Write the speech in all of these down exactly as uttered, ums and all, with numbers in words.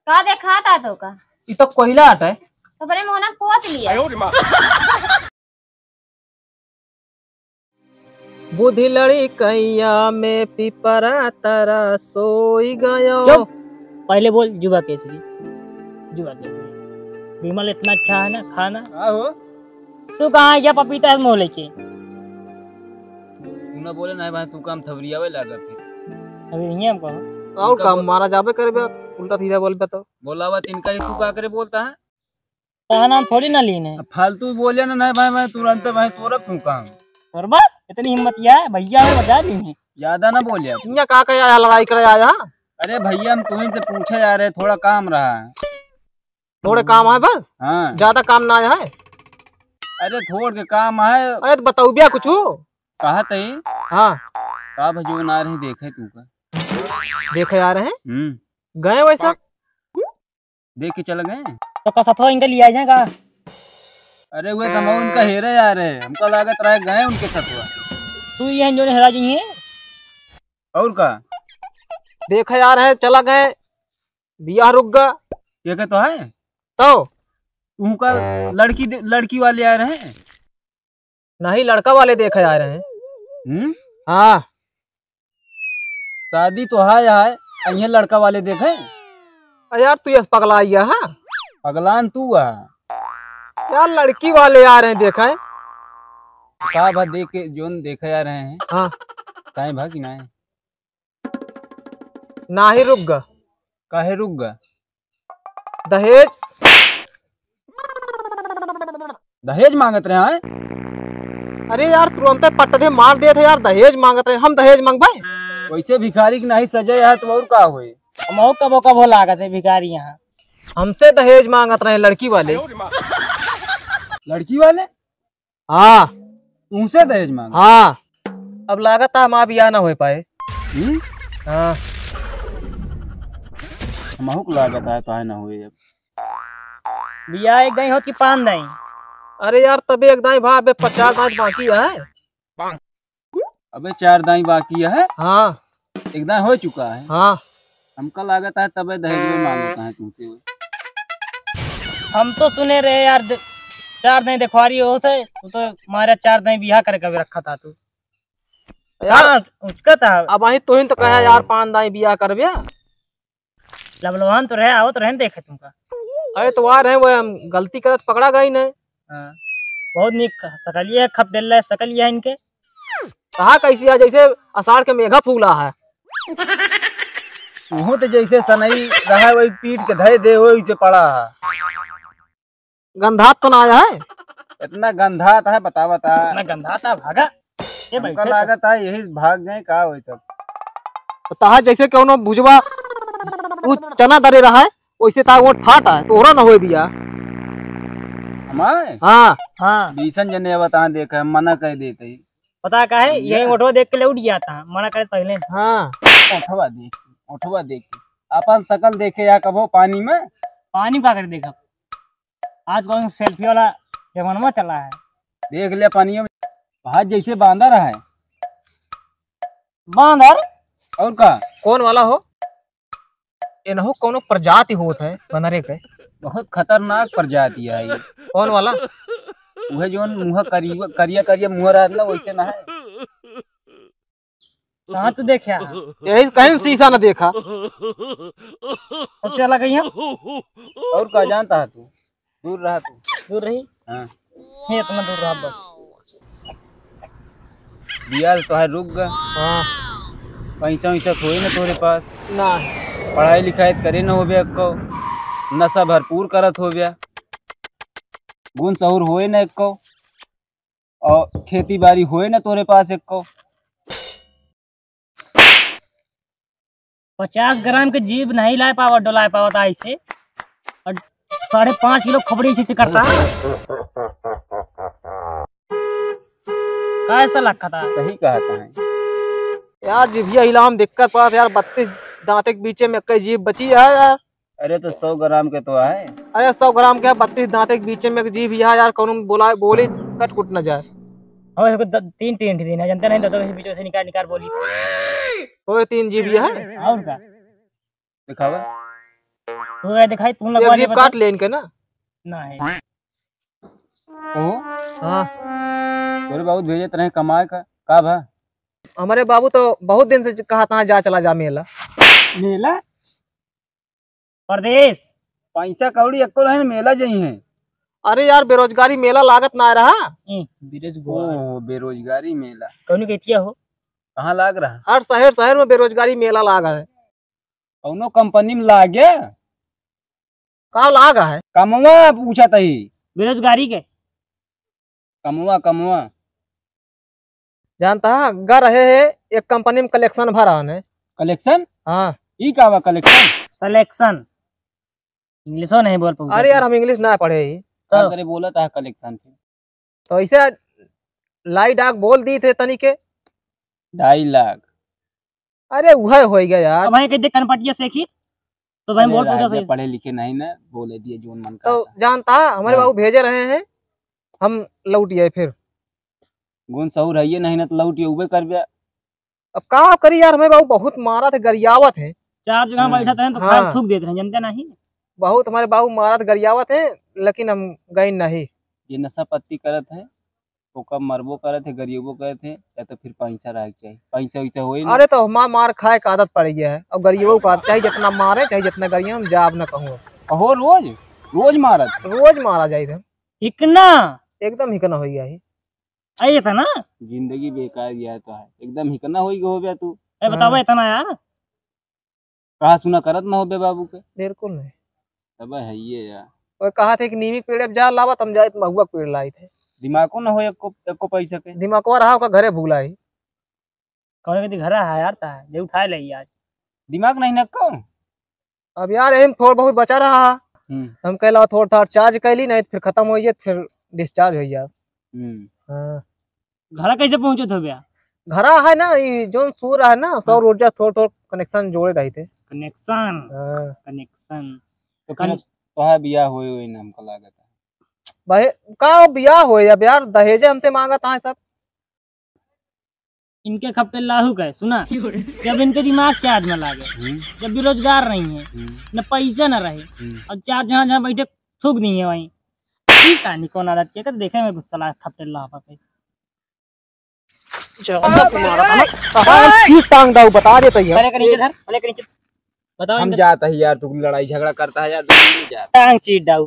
का देखाता तो का? ई तो कोयला हटे। तो अपने मुँह ना पोत लिया। बुद्धि लड़कैया में पिपरा तरा सोई गयो। चुप! पहले बोल जुबा केसरी, जुबा केसरी। विमल इतना अच्छा है ना खाना। का हो? तू कहाँ है क्या पपीता है मुँह लेके? तू ना बोले ना भाई, तू काम थबरियावे लागा फिर। अभी यहीं हमको। और तो काम बोल- मारा जाबे करबे, उल्टा सीधा बोलबे तो। बोलावा तिनका ही तू का करे बोलता है? कहना हम थोड़ी ना लीन है। अब फालतू बोले ना, नहीं भाई, मैं तुरंत भाई तोरा फूंका हम। तोरबा, इतनी हिम्मत या है, भैया में बजा ली है। ज्यादा ना बोले अब। इहाँ का कहे आया, लड़ाई करे आया? अरे भैया, हम तुम्हें से पूछे जा रहे, थोड़ा काम रहा है। थोड़े काम है बस? हाँ। ज्यादा काम ना आया है? अरे थोड़ के काम है। अरे तो बताऊ बिया कुछ? कहा तई? हाँ। का भजो ना रहे देखे तू का? देखे आ रहे हैं? हम्म। गए वैसा? देख के चल गए। तो का सथवा इनका लिया जाए का? अरे वे तो हम उनका हेरे आ रहे, हमका लागत रहे गए उनके सथवा। तू ये जो हेरा जी है। और का? देखे आ रहे, चला गए, बियाह रुक गा। ये के तो है? तो? उनका लड़की दे-, लड़की वाले आ रहे हैं। नहीं, लड़का वाले देखे आ रहे हैं। हम्म? हाँ। शादी तो है, है, अइहे लड़का वाले देखे। अरे यार, तू यस पगला आइया, हाँ? पगलान तू आ। यार, लड़की वाले आ रहे हैं देखे। का भा देख के जोन देखे आ रहे हैं? हाँ। काहे भा कि नाहीं? नाही, रुक गा। काहे रुक गा? दहेज। दहेज मांगत रहे हैं? अरे यार, तुरंते पट्ट दे मार देत है यार, दहेज मांगत रहे, हम दहेज मांगबे? वैसे भिखारी के नाही सजे है तो और का होई? हमहू कबो कबो लागत है भिखारी यहाँ। हमसे दहेज मांगत रहे लड़की वाले। लड़की वाले? हाँ। तुमसे दहेज मांग? हाँ। अब लागत है हमार बियाह ना हो पाए। हम्म? हाँ। हमहू को लागत है तो है ना हुए अब। बियाह एक दाई होत कि पान दाई? अरे यार, तबे एक दाई भा, अबे पचास दाई बाकी है। अबे चार दाई बाकी है? हाँ। एक दाई हो चुका है? हाँ। हमका लागत है तबे दहेज में मांगत है तुमसे। हम तो सुने रहे यार, दे-, चार दाई देखवारी होत है, तू तो मारे चार दाई बियाह करके भी रखा था तू। यार, हाँ, उसका था। अब वही तोहिन तो कहा यार, पान दाई बियाह करबे। लबलवान तो रहे, आवत रहे न देखे तुमका। अरे तो आ रहे, वो हम गलती करत पकड़ा गई नहीं। हाँ, बहुत नीक सकलिए है, खप डेल रहे सकलिए है इनके। कहा कैसी है, जैसे आषाढ़ के मेघा फूला है। तू तो जैसे सनई रहा है, वही पीट के धरे दे, वही से पड़ा है। गंधात तो ना आया है? इतना गंधात है, बता, बता। इतना गंधात है, भागा। ये हमका बैठे तो। लागत है, यही भाग गए, का होई सब? तो ताहा जैसे कौनो भुजवा, उ चना दरे रहा है, वैसे ताहा ओठ फाट है, तोहरा न होए बिया। हमारे? हाँ। हाँ। बीसन जने अब ताहा देखे, हम मना कर देते ही। पता का है, यही ओठवा देख के ले उठ गया था, मना करे पहले। हाँ। ओठवा देख, ओठवा देख। अपन शकल देखे या कबो पानी में? पानी का कर देखा? आज कल selfie वाला जमाना चला है। देख ले पानियों में, भाज जैसे बांदर है। बांदर? और का? कौन वाला हो? एनहु कौनो प्रजाति होत है बनरे के? बहुत खतरनाक प्रजाति है ये। कौन वाला? वह जोन मुँह करिया, करिया, करिया मुँह रहत ना, वैसे ना है। कहाँ तू देख्या? यही कहीं शीशा न देखा। तो चला गई है? और का जानता है तू? दूर रहा तू। दूर रही? हाँ। ये इतना दूर रहा बस। बियाह तो है, रुक गा। हाँ। पैसा वैसा तो होए ना तोरे पास। ना। पढ़ाई लिखाई करे ना होबे एक्को। नशा भरपूर करत होबे। गुण सहूर होए ना एक्को। और खेती बाड़ी होए ना तोरे पास एक्को। पचास ग्राम के जीभ नहीं लाए पावत, डोलाए पावत आई से, और साढ़े पाँच किलो खपड़ी इसी से करता। कैसा लगता? सही कहता है। यार, जिभिया हिलाम दिक्कत पड़त यार, बत्तीस दांते के बीचे में एक्के जीभ बची है यार। अरे तो सौ ग्राम के तो है। अरे सौ ग्राम के बत्तीस दांते के बीचे में एक जीभ यह यार, कौनो बोला बोली कट कुट न जाए। और इसको द-, तीन तीन दिन है, जानते नहीं, दो दो बीच में से निकाल निकाल बोली। ओए तीन जीभ यह है। और का? दिखावा। तू का दिखाई, तू ये लगवा ले जीभ बता। काट ले इनके ना। ना है। ओ? हाँ। तोरे बाबू भेजत रहे कमाए का, का भा? हमरे बाबू तो बहुत दिन से कहत हैं, जा चला जा मेला। मेला? परदेस। पैसा कौड़ी एक्को रहे न, मेला जइहें। अरे यार, बेरोजगारी मेला लागत ना रहा। हम्म, बेरोजगार। ओह, बेरोजगारी मेला। कौनो के इतिया हो? कहाँ लाग रहा? हर शहर, शहर में बेरोजगारी मेला लागा है। कौनो कंपनी में लागे? का लागा है? कमवा पूछत ही। बेरोजगारी के। कमवा, कमवा। जानता है, गा रहे हैं, एक कंपनी में कलेक्शन भरा है। कलेक्शन? हाँ। ई का बा कलेक्शन? सलेक्शन। इंग्लिशो नहीं बोल पाऊँ अरे यार, हम इंग्लिश ना पढ़े ही। का तो करे बोलत है कलेक्शन फिर? तो ऐसे लाई डाक बोल दी थे तनी के। ढाई लाख। अरे उहे होइ गया यार। अब भाई कह दे कनपटिया से की, तो भाई अरे बोल पाऊँ राजा, सही। पढ़े लिखे नहीं ना, बोले दिए जोन मन तो करता। जानता है, हमारे हाँ। बाबू भेजे रहे हैं, हम लौट आए फिर। गुण सहूर है ये नहीं ना तो लौट ये उबे कर गया। अब का करी यार, हमें बाबू बहुत मारत है, गरियावत है। चार जगह हम्म। बैठत हैं तो हाँ। खाए थूक देत हैं, जनते नहीं। बहुत हमारे बाबू मारत गरियावत है, लेकिन हम गए नहीं। ये नशा पत्ती करत है, ओका मरबो करत है, गरियाबो करत है, या तो फिर पैसा रहे के चाहिए। पैसा वैसा होई ना। अरे तो हमार मार खाए का आदत पड़ गया है, अब गरियाबो का आदत, चाहे जितना मारे, चाहे जितना गरिया, हम जाब ना कहूँ। अहो रोज, रोज मारत है। रोज मारा जाए थे। हिकना? एकदम हिकना हो गया है। आई था ना? जिंदगी बेकार गया तो है, एकदम हिकना हो गया हो गया तू। ए, बताओ हाँ। इतना यार। कहा सुना करत ना हो बे बाबू के। बिल्कुल नहीं। तब है ये यार। वो कहा थे कि नीमी के पेड़ अब जा लावत, हम जाए तो महुआ के पेड़ लाई थे। दिमागो ना हो एको, एको पैसा के। दिमागवा रहा ओका घरे भूला ही। कौन के घरा है यार ता, जे उठाए ले आज। दिमाग नहीं ना को। अब यार एम थोड़ा बहुत बचा रहा है। हम्म। हम कहला थोड़ा थोड़ा चार्ज कैली नहीं तो फिर खत्म हो गया, फिर डिस्चार्ज हो गया। हम्म। हाँ। घरा कैसे पहुँचत हो बे? घरा है ना, ई जोन सूर है ना, सौर हाँ। ऊर्जा थोड़ थोड़ कनेक्शन जोड़े रही थे। कनेक्शन? हाँ। कनेक्शन। तो फिर कन- तोहार बियाह होए होए ना हमको लागत है। भाई, का बियाह होए अब यार, दहेजे हमसे मांगत हैं सब। इनके खप्पे लाहू का है, सुना? जब इनके दिमाग चार्ज में लागे, हम्म। जब बेरोजगार नहीं है, हम्म। न पैसा न रहे, हम्म। और चार जहाँ जहाँ बैठे थूक दी है वहीं। ठीक है, निकोन आदत के कर देखे में गुस्सा लाग खप्पे लाहू पे। ज्यादा तुम्हारा था ना, साला चीज टांग दाऊ, बता देता ही हम। पहले के नीचे धर, पहले के नीचे। बताओ हम इनका। जाता ही यार, तू लड़ाई झगड़ा करता है यार, तू नहीं जाता। टांग चीज दाऊ।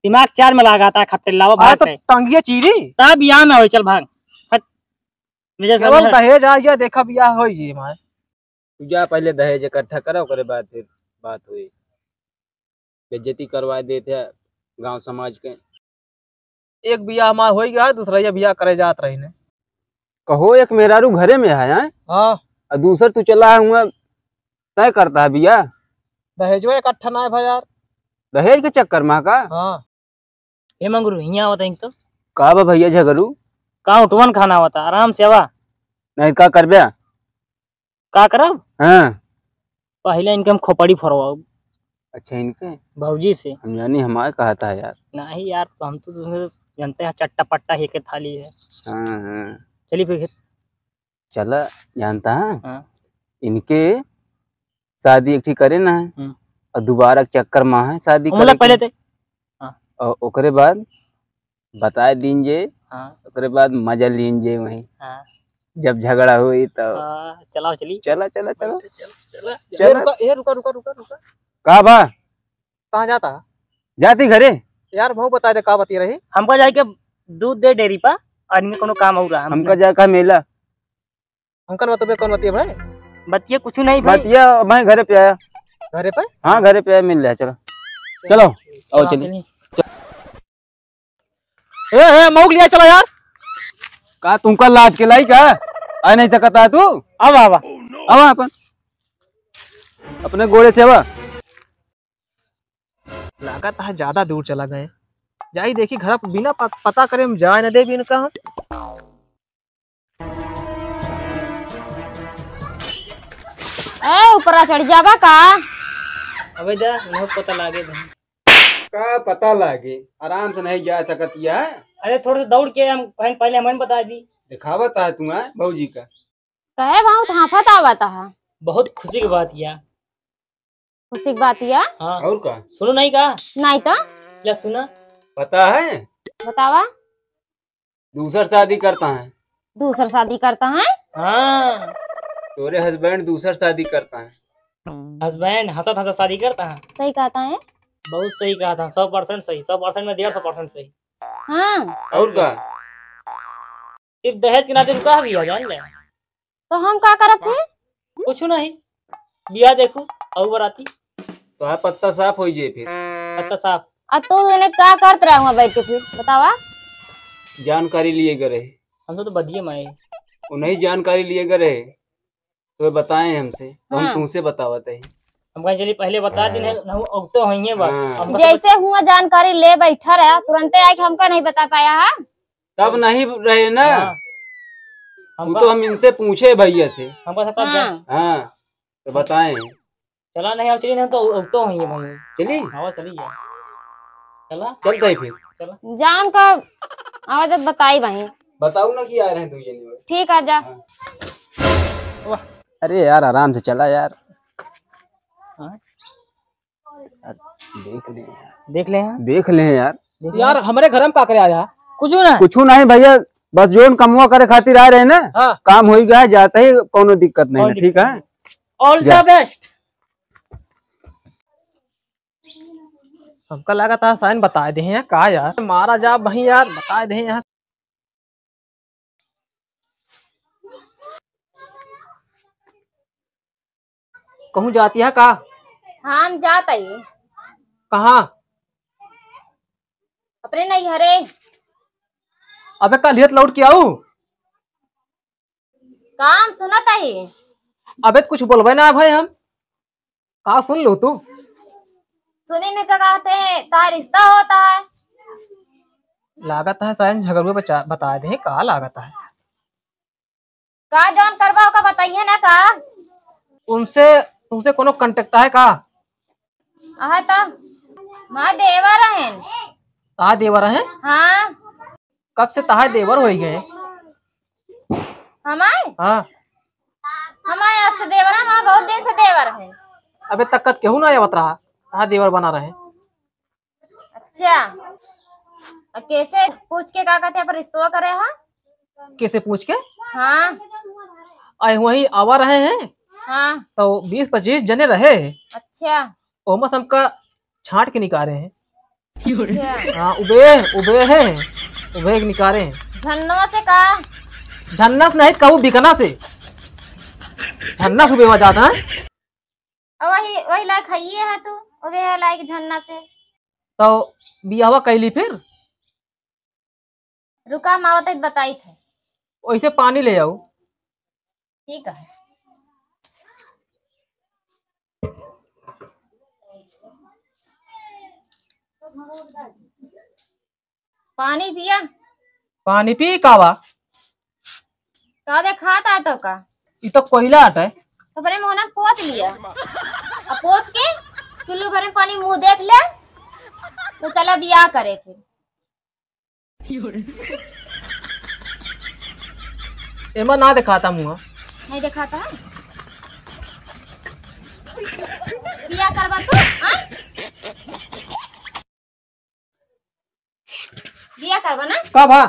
दिमाग चार में लागा था, खट्टे लावा हाँ, भाग तो पे। टांगिया चीरी। ता बियाह ना होई, चल भाग। हट। मेरे केवल सामने हट। दहेज आ गया, देखा बियाह होई जी हमार। तू जा पहले दहेज इकट्ठा करा, ओकरे बाद फिर बात होई। बेइज्जती करवा देते हैं गांव समाज के। एक बियाह हमार होई गया, दूसरा ये बियाह करे जात रही ने। कहो, एक मेहरारू घरे में है, हैं? हाँ। और दूसर तू चला है हुआ, तय करता है बियाह? दहेजवा इकट्ठा ना है भाई यार। दहेज के चक्कर में का? हाँ। ए मंगरू, हियाँ आवत है तो। का बा भैया झगरू? का उठवन खाना आवता, आराम से आवा। नहीं का करबे? का करब? हाँ। पहले इनके हम खोपड़ी फोड़वाऊ। अच्छा, इनके? भौजी से। हम जानी हमारे कहता है यार। नहीं यार, तो हम तो तुमसे जानते हैं, चट्टा पट्टा ही के थाली है। हाँ, हाँ। चलिए फिर। चला, जानता है? हाँ। इनके शादी एक ठी करे ना है। हम्म। और दोबारा चक्कर में है शादी उमला करे के। पहले ते। हाँ। और ओकरे बाद बताए दीन जे, हाँ। ओकरे बाद मजा लीन जे वहीं। हाँ। जब झगड़ा होई तब। हाँ, चलाओ चली। चला, चला, चला। चला, चला। चला। ए, रुका, ए, रुका, रुका, रुका, रुका। का बा? कहाँ जाता है? जाती घरे। यार, भाऊ बता दे, का बतिया रही? हमका जाए के दूध दे डेयरी पा, आदमी कोनो काम हो रहा है। हमका जाए का मेला। हमका बतबे कौन बतिया भाई? बतिया कुछ नहीं भाई। बतिया मैं घरे पे आया। घरे पे? हाँ, घरे पे आया, मिल रहा है, चलो। चलो। चलो, आओ, चलो, चलिए। चलिए। ए, ए, मऊक लिया चला यार। का तुमका लाज के लाई का? आ नहीं सकता है तू? आवा, आवा। आवा अपन। अपने गोड़े से आवा। लागत है ज्यादा दूर चला गए। जाई देखी घर पे बिना प-, पता करे हम जाए न देबी इनका हम। ए, ऊपरा चढ़ जाबा का? अबे जा, उन्हें पता लागे बहन। का पता लागे? आराम से नहीं जा सकत या? अरे थोड़े से दौड़ के हम बहन पहले हमन बता दी। दिखावत है तू, हैं, भौजी का? कहे बहुत हाफत आवत है। बहुत खुशी की बात या। किसी की बात या? हाँ। और का? सुनो नहीं का? नहीं तो। क्या सुना? पता है? बतावा। दूसर शादी करता है। दूसर शादी करता है? हाँ। तोरे husband दूसर शादी करता है। Husband हंसत हंसत शादी करता है। सही कहता है। बहुत सही कहा था, सौ percent सही, सौ percent में डेढ़ सौ percent सही। हाँ। और का? सिर्फ दहेज के नाते रुका है भैया, जान ले। तो हम का करब फिर? कुछ नहीं, बिया देखू और बराती। तो है पत्ता साफ हो जाए फिर। पत्ता साफ। आ तू इन्हें का करत रहा हुआ बैठ के फिर बतावा? जानकारी लिए गए रहे। हम तो, तो बदिये माए। उन्हें जानकारी लिए गए रहे, तो बताए हमसे, तो हम हाँ। तुमसे बतावत है। हम कहें चलिए पहले बता दिन है, हाँ। ना वो अब तो होइए बात। हाँ। हमका जैसे हुआ जानकारी ले बैठा रहा, तुरंते आके हमका नहीं बता पाया है। तब नहीं रहे ना। हाँ। वो हमका तो हम इनसे पूछे भैया से। हमका सब हाँ। हाँ, तो बताए। चला नहीं, अब चलिए नहीं तो, अब तो होइए भाई। चली? हाँ, चलिए। चला। चलते ही फिर। चला। जान का आवाज बताई भाई। बताऊ ना कि आ रहे हैं दो जने। ठीक है, जा। हाँ। वाह। अरे यार, आराम से चला यार। हाँ। यार, देख ले यार। देख ले हैं। देख ले यार। देख ले। यार, हमरे घर में का करे आया? कुछ ना। कुछ नहीं भैया, बस जोन कमवा करे खातिर आ रहे हैं ना। हाँ। काम हो ही गया, जाते ही कोनो दिक्कत नहीं कोई ना, ठीक दिक्कत है? नहीं। All जा। The best। हमका लगा था साइन बताए दे हैं का यार, मारा जा वहीं यार, बताए दे हैं यहाँ। कहूँ जाती है का? हाँ, हम जात आई। कहाँ? अपने नैहरे। अबे कल हियत लौट के आऊ। काम सुनत आई। अबे तो कुछ बोलबे ना भाई हम। का सुन लो तू? सुनी न का कहते हैं, तार रिश्ता होता है। लागत है साइन झगड़ुए बचा-, बता दे, का लागत है? का जौन करबा ओका बताइए ना का? उनसे, तुमसे कोनो contact है का? अहा ता, माँ देवर हैं। ता देवर हैं? हाँ। कब से तहार देवर होई गए? हमार? हाँ। हमार आज से देवर है, हमार बहुत दिन से देवर है। अबे तक कत केहू ना आवत रहा, तहार देवर बना रहे। अच्छा। आ कैसे पूछ के का कहते हैं, पर रिश्तो करे हा? कैसे पूछ के? हाँ। आए वहीं आवा रहे हैं। हाँ। तो बीस पच्चीस जने रहे। अच्छा। ओमस हमका छांट के निकाले हैं। अच्छा। हाँ, उबे, उबे है, उबे के निकाले हैं। झन्नो से का? झन्ना से नहीं, कहू बिकना से। झन्ना से उबे हो जाता है। अब वही, वही लायक है, ये है तू, उबे है लायक झन्ना से। तो बियाहवा कैली फिर? रुका, हम आवत है, बताई थे। ओइसे पानी ले आओ। ठीक है। पानी पिया। पानी पी का बा? का देखात है तो का? ई तो कोयला हटे। तो अपने मुंह ना पोत लिया। आ पोत के चुल्लू भरे पानी मुंह देख ले, तो चला बियाह करे फिर। एमा ना देखाता मुँह। नहीं देखाता है? बियाह करबा तू, हाँ? बियाह करबा ना? कब हा?